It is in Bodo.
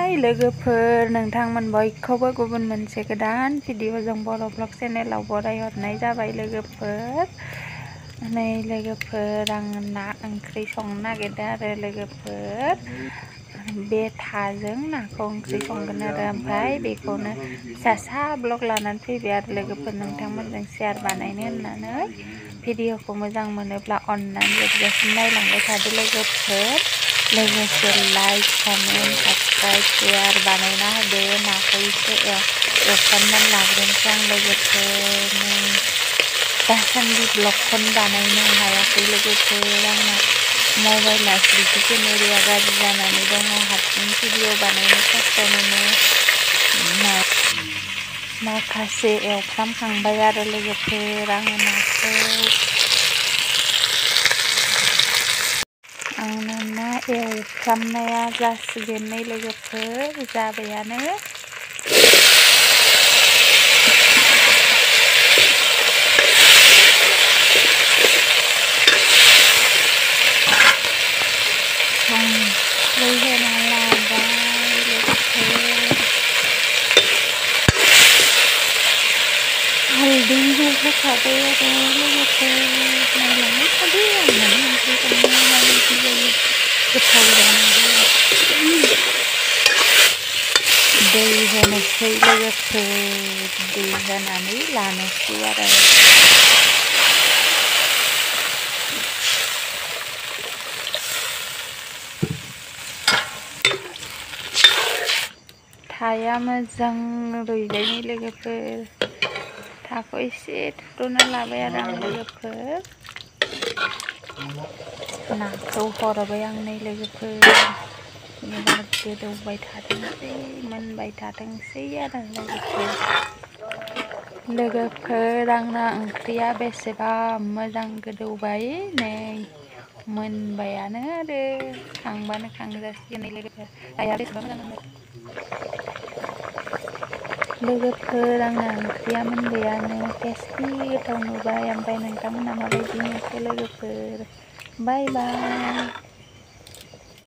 हाय लोगोफोर नोंथांमोन बयखौबो गुबुन मोनसे गोदान भिडिअजों बर' ब्लग चेनेलाव बरायहरनाय जाबाय लोगोफोर। नै लोगोफोर आं ना ओंख्रि संनो नागिरदों आरो लोगोफोर। बे थाजों नाखौ ओंख्रि संगोन आरो ओमफ्राय बेखौनो फिसा ब्लग लानानै फैबाय आरो लोगोफोर नोंथांमोनजों शेयार बानायनो होननानै। भिडिअखौ मोजां मोनोब्ला अननानै जोबजासिम नायलांबाय थादो लोगोफोर। लोगोसे लाइक कमेन्ट साबस्क्राइब शेयार बानायना होदो। नाखौ एसे एवफ्रामनानै लाग्रोनोसै आं लोगोफोर। दासान्दि ब्लगखौनो बानायनो हायाखै लोगोफोर। आंना मबाइला स्क्रिन केमेराया गाज्रि जानानै दङ। हारसिं भिडिअ बानायनो खस्थ' मोनो। माखासे एवफ्रामखांबाय आरो लोगोफोर आङो नाखौ। आंना ना एवफ्रामनाया जासिगोन नै लोगोफोर, जाबायानो। संख्रि होना लाबाय लोगोफोर। हालदै होखाबाय आरो लोगोफोर। नायलांबाय थादो आंनानो ओंख्रि संनाया माबायदि जायो, गोथाव जानांगौ। दै होनोसै लोगोफोर, दै होनानै लानोसै आरो। थाया मोजां रुइबायनि लोगोफोर। थाखौ एसे थुफ्रुना लाबाय आरो आं लोगोफोर। नाखौ हरबाय आं नै लोगोफोर। एबार गोदौबाय थाथोंसै, मोनबाय थाथोंसै आरो लोगोफोर आंना ओंख्रिया बेसेबा मोजां गोदौबाय। नै मोनबायानो आरो खांबानो खांजासिगोन नै लोगोफोर। आया बेसेबा मोजां मोनबाय लोगोफोर। आंना ओंख्रिया मोनबायानो, टेस्टि गोथाव नुबाय। ओमफ्राय नोंथांमोना माबायदि नुखो लोगोफोर? बाय बाय।